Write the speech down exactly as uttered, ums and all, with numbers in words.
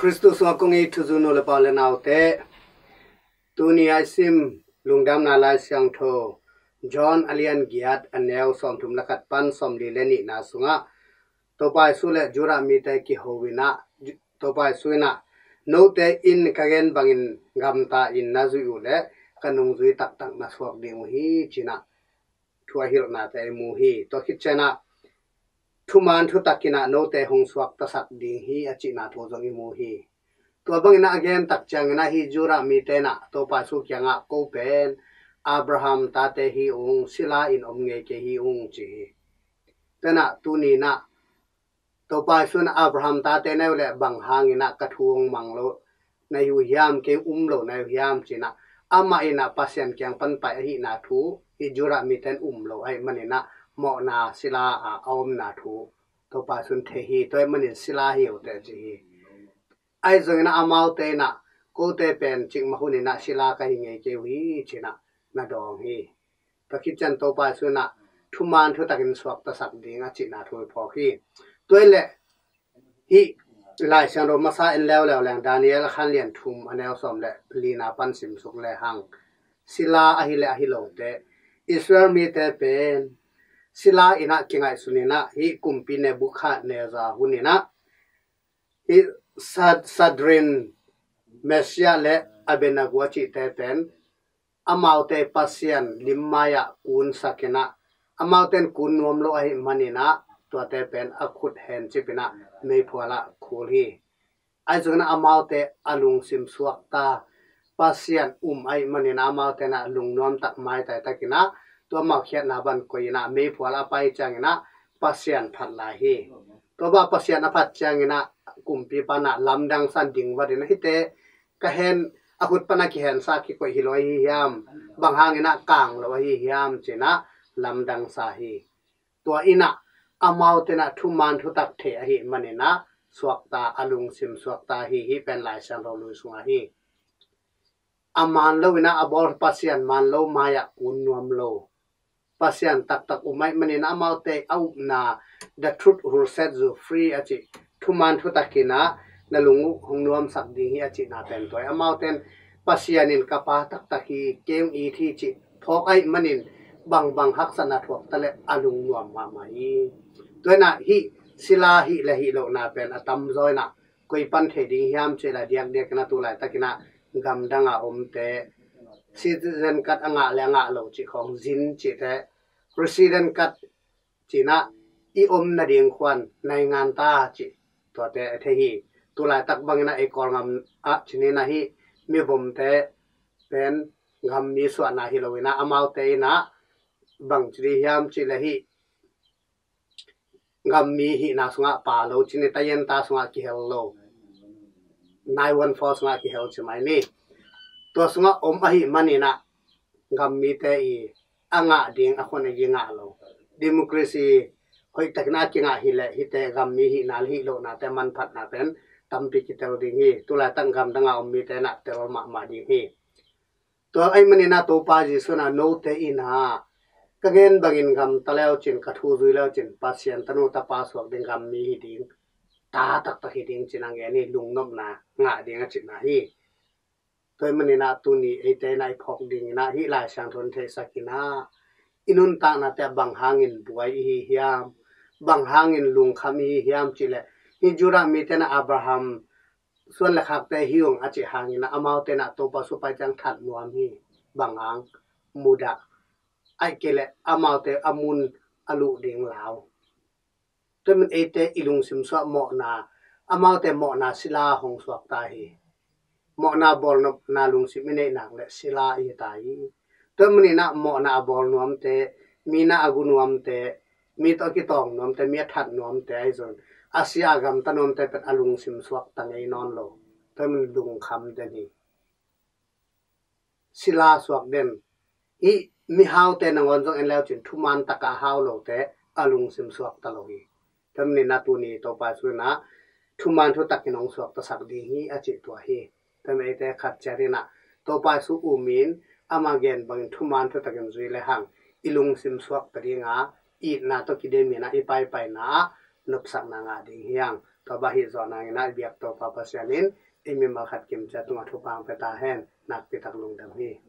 Khristu sungah kong it thuzui nu le pa le naute, tuni a i sim Lungdamna Lai Siangtho John a lian giat, a neu sawmthum le khat pan sawmli le nihna sungah Topa Jesu le Judah mite kiho inah, Topa Jesu inah, "Note in ka gen bangin gamta in na zuih uh leh ka nungzui taktak na suak ding uh hi," ci-inah thu a hilhnate i mu hi. Tua khit ciangah, "Thuman thutak inah note hong suaktasak ding hi," a cihna thu zong i mu hi. Tua bangin a gen tak ciangin ah hih Judah mite inah Topa Jesu kiangah, "Ko pen Abraham tate hi ung, sila in om ngei kei hi ung," ci hi. Tua inah tuni inah Topa Jesu inah, "Abraham tate na hi uh leh bang hangin ah ka thu hong mang lo na hi uh hiam, kei um lo na hi uh hiam?" ci-inah amah inah Pasian kiang pan pai ahihna thu hih Judah mite in um lo ahih manin ah mawhna sila ah a omna thu Topa Jesu in thei hi. Tua ahih manin sila hi uh teh ci hi. Ahi zongin ah amaute inah, "Kote pen cikmah hun inah sila ka hi ngei kei uh hi," ci-inah na dawng hi. Tua khit ciang Topa Jesu inah thuman thutakin suaktasak ding a cihna thu i phawk hi. Tua hi leh hih Lai Siangtho masa en leuleu leng, Daniel a khan lian thum, a neu sawm le lina pan simsuk lehang, sila ahi le ahi lote, Israel mite pen sila inah kingaihsun inah hih kumpi Nebuchadnezzar hun inah hih Sad-, Sadrin, Meshach le Abednego a cihte pen amaute Pasian lim mai-ah kunsak inah, amaute in kun nuam lo ahih manin ah tuate pen a khut hencip inah meiphual ah khul hi. Ahi zongin ah amaute a lungsim suakta Pasian um ahih manin ah amaute inah lungnuam tak, maitai tak inah tua amau khiatna bang koih inah meiphual a pai ciangin ah Pasian phat lai hi. Tua bang Pasian a phat ciangin ah kumpipa inah lamdang sa in ding vat inah, "Hihte ka hen, a khut pan a kihensa kikoih hi lo ahi hiam? Bang hangin ah kang lo ahi hiam?" ci-inah lamdang sa hi. Tua inah amaute inah thuman thutak thei ahih manin ah suakta, a lungsim suakta hi. Hih pen Lai Siangtho lui sungah hi. A man lo inah a bawl, Pasian man lo mai-ah kun nuam lo, Pasian taktak um ahih manin ah amaute a upna, "The truth will set you free," a cih thuman thutak inah na lung uh hong nuamsak ding hi a cihna pen tua hi. Amaute in Pasian in ka pa taktak hi, kei hong it hi cih phawk ahih manin bangbang haksatna thuak ta leh a lungnuam mahmah hi. Tua inah hih sila hih le hih lohna pen a tamzaw inah koi pan thei ding hiam cih leh, diakdiak inah tu laitak inah gamdang a omte citizen card a ngah le a ngah lo cih khawng, zin cihte, resident card ci-inah i om nading khuan naingan ta cih, tuate a thei hi. Tu laitak bangin ah ei Kawlgam ah ci-in ah hih mivomte pen gammi suahna hi lo inah, amaute inah bang ci ding hiam cih leh hih gammi hihna sungah pha lo ci-in, tayenta sungah kihel lo, nine one four sungah kihel ci mai ni. Tua sungah om ahih manin ah gammite i a ngah ding a khon a i ngah lo. Democracy hoihtakin a kingah hi leh hihte gammi hihna le hih lohnate manphatna pen tampi kitel ding hi. Tu laitak gamdang a om mite inah tel mahmah ding hi. Tua ahih manin ah Topa Jesu inah, "Note inah ka gen bangin gamta le uh cin, ka thu zui le uh cin, Pasian tanu tapa suak ding, gammi hi ding, ta taktak hi ding," ci-in a gen hi, lungnopna ngah ding a cihna hi. Tua ahih manin ah tuni eite inah i phawk ding inah hih Lai Siangtho in theihsak inah i nuntaknate ah bang hangin buai i hi hiam, bang hangin lungkham i hi hiam cih leh, hih Judah mite inah Abraham suan le khakte hi ung a cih hangin ah amaute inah Topa Jesu pai ciang that nuam hi. Bang hang? Mudah. Ahih kei leh amaute a mun a luh ding lau. Tua ahih manin eite i lungsim sungah mawhna, amaute mawhna sila hong suak ta hi. Mawhna bawlnopna lungsim i neih nak leh sila i hi ta hi. Tua ahih manin ah mawhna a bawl nuamte, mi na a gu nuamte, mi tawh a kitawng nuamte, mi a that nuamte, ahi zongin a sia a gamta nuamte pen a lungsim suakta ngei nawn lo. Tua ahih manin lungkham den hi. Sila suak den. Hih mihaute nangawn zong en le uh cin, thuman takah a hau lote a lungsim suakta lo hi. Tua ahih manin ah tuni Topa Jesu inah thuman thutakin hong suaktasak ding hi a cih tua hi. Tua ahih manin eite khat ciat inah Topa Jesu um in, ama gen bangin thuman thutakin zui lehang i lungsim suakta ding a, itna tawh kidem inah i paipaina ah nopsakna ngah ding hi hang. Tua bang hi zawh nangin ah i biak Topa Pasian in i mimal khat kimciat tungah thupha pia ta hen. Nakpi tak lungdam hi.